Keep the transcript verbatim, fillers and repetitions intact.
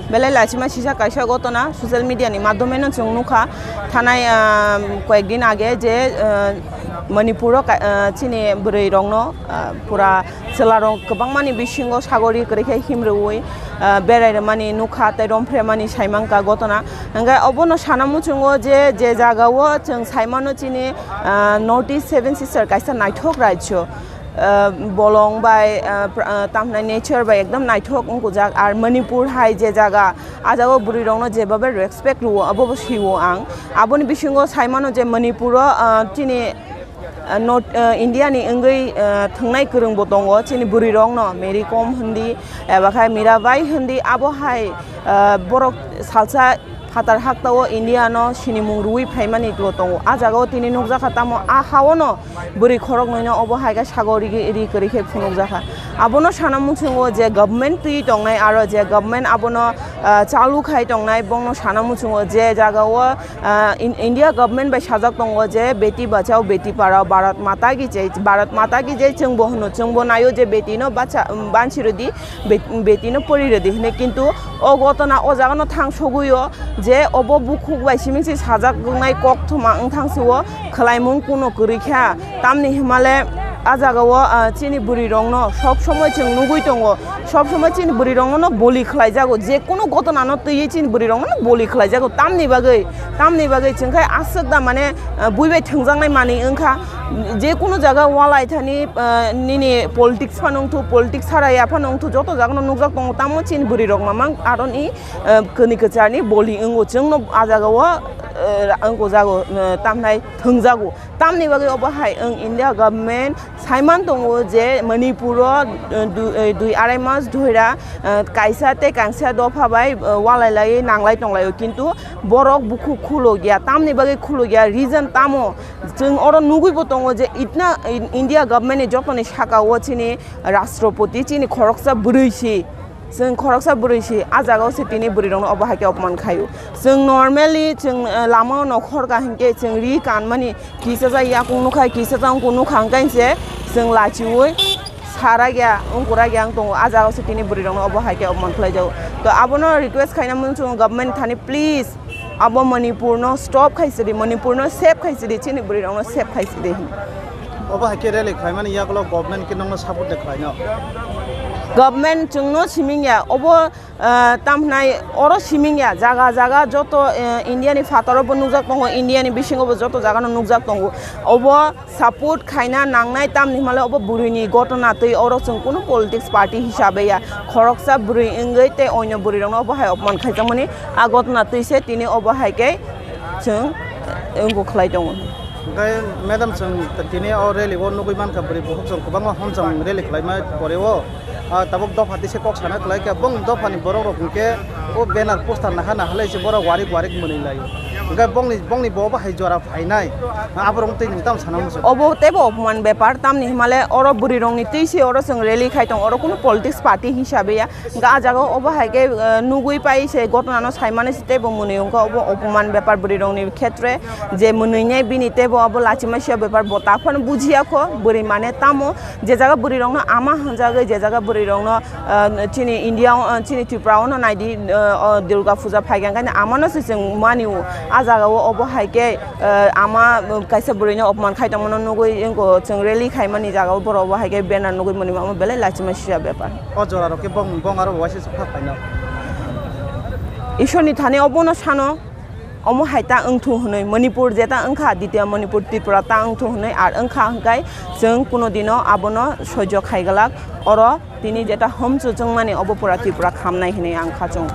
Belai lachima sisa kaisa gotona social media ni madhyome no chwng nukha, thanai, ah, koyek din age je, ah, Manipur o ka-, ah, chini bwrwi rokno, ah, pura chwla rok kwbangma ni bisingo sagori kwrwi khe himrwi, ah, berai rwmani nukha tei romphre mani sai mankha gotona. Hwnkhe obono sana muchungo je, je jaga o chwng sai mano chini, ah, North East Seven Sister kaisa naithok rajyo. Ah, bolong bai, ah, pr-, ah, tamhinai nature bai ekdom naithok wngkujak. Ar Manipur hai je jaga, ah jagao bwrwi rokno jebabe respect rwo, abobo siwo ang. Aboni bisingo sai mano je Manipur o, ah, chini, ah, North, ah, India ni wngwi, ah, thwngnai kwrwngbo tongo, chini bwrwi rokno Mary Kom hindi, eba khai Mirabai hindi, abo hai, ah, borok salsa phatar haktao India no sinimung rwui phaimani bo tongo. Ah jagao tini nukjakha, tamo ah hao no bwrwi khoroknwi no obo hai khe sago rigi, ri kwrwi khe phunukjakha. Abono sana muchungo je government twi tongnai aro je government abono, ah, chalu khai tongnai, bongno sana muchungo je jagao, ah, In-, India government bai sajak tongo je beti bachao beti padhao, Bharat Mata ki jai, Bharat Mata ki jai chwngbo hwno, chwngbo naio je beti no bacha, bansi rwdi, be-, beti no pori rwdi hwnwi, kintu o gotona o jaga no thang sogwi o je obo bukhuk bai simi se sajak wngnai, kokthoma wng thang se o khwlaimung kuno kwrwi kha. Tamni hwnmale ah jagao, ah, chini bwrwi rokno sob somoi chwng nugwi tongo, sob somoi chini bwrwi rokno boli khwlai jago, je kunu gotona no twiwi chini bwrwi rokno boli khwlai jago. Tamni bagwi, tamni bagwi chwng khai aswk da mane, ah, bui bai thwngjaknai manwi wngkha, je kunu jaga walai thani, ah, nini politics phano wngthu, politics sara ya phano wngthu, joto jaga no nukjak tongo, tamo chini bwrwi rok mamang aroni, ah, kani kwcharni boli wngo, chwngno ah jagao, ah, wngkho jago, ah, tamhnai thwngjago. Tamni bagwi obo hai wng India government saiman tongo je Manipur o, eh, du-, eh, dui arai mas dhoira, eh, kaisa tei kaisa dopha bai, eh, walai lai nanglai tonglaio, kintu borok bukhuk khulogya. Tamni bagwi khulogya, reason tamo? Chwng oro nugwi bo tongo je itna, in-, India government ni jotoni saka o chini Rashtrapati chini khoroksa bwrwi si. Chwng khoroksa bwrwi si, ah jagao se tini bwrwi rokno obo hai khe opman khaio. Chwng normally chwng, eh, lama o nokhor ka hinkhe chwng ri kanmani kisa ja yakung nukha, kisa ja wngkung nukha, hwnkhe se chwng lachiui sarakya, wngkurakya wng tongo. Ah jagao se tini bwrwi rokno obo hai khe opman khlai jago. To abono request khaina muchungo government thani, please, abo Manipur no stop khai sidi, Manipur no save khai sidi, chini bwrwi rokno save khai sidi. Obo hai khe rally khlaimani yagulo government khe nokno support de khlaino? Government chwngno siming ya, obo, eh, tamhnai oro siming ya, jaga jaga joto, eh, India ni phataro bo nukjak tongo, India ni bisingo bo joto jaga no nukjak tongo. Obo support khaina nangnai, tamni hwnmale obo bwrwi ni gotona twi, oro chwng kunu politics party hisabe ya, khoroksa bwrwi wngwi tei oino bwrwi rokno obo hai opman khaijakmani, ah gotona twi se tini obo hai khe chwng, eh, wngkuk khlai tongo. Hwnkhe madam, chwng tini o rally o nugwi mankha, bwrwi bukhuk chwng kwbangma homchang rally khlaima pore o, ah, tabuk dopha tise kok sana khlai kha, bong dophani borok rok hwnkhe o banner poster naha naha lai se borok warik warik mwnwi lai o. Hwnkhe bongni, bongni bo bahai jora phainai, aborok twi nwng tamo sana muchung? Obo teibo opman bepar, tamni hwnmale oro bwrwi rokni twi se oro chwng rally khai tong, oro kunu politics party hisabe ya. Hwnkhe ah jaga o obo hai khe, eh, nugwi pai se gotona no sai mani se teibo mwnwi wngkha, obo opman bepar bwrwi rokni khetre je mwnwi nai bini teibo obo lachima sia bepar bo ta phano bujiya kho bwrwi mane tamo je jaga bwrwi rokno ama hwnjagwi je jaga bwrwi rokno, eh, chini India o, eh, chini Tripura o no naidi, eh, o Durga puja phai kha, hwnkhe ama no se chwng mani o ah jaga o obo hai khe, eh, ama, um, kaisa bwrwi no opman khai tongmano nugwi wngkha, chwng rally khai mani jaga o borok obo hai khe banner nugwi mwnwi ma belai lachima sia bepar. O jora rok khe bong, bong aro waisa sokha phaino. Ishwar ni thani obono sano, omo hai ta wngthu hwnwi, Manipur jeta wngkha, Ditya Manipur Tripura ta wngthu hwnwi, ar wngkha hwnkhe chwng kuno dino abono soijo khaiglak, oro tini jeta homchu chwngmani obo pura Tripura khamnai hwnwi ang kha chwng.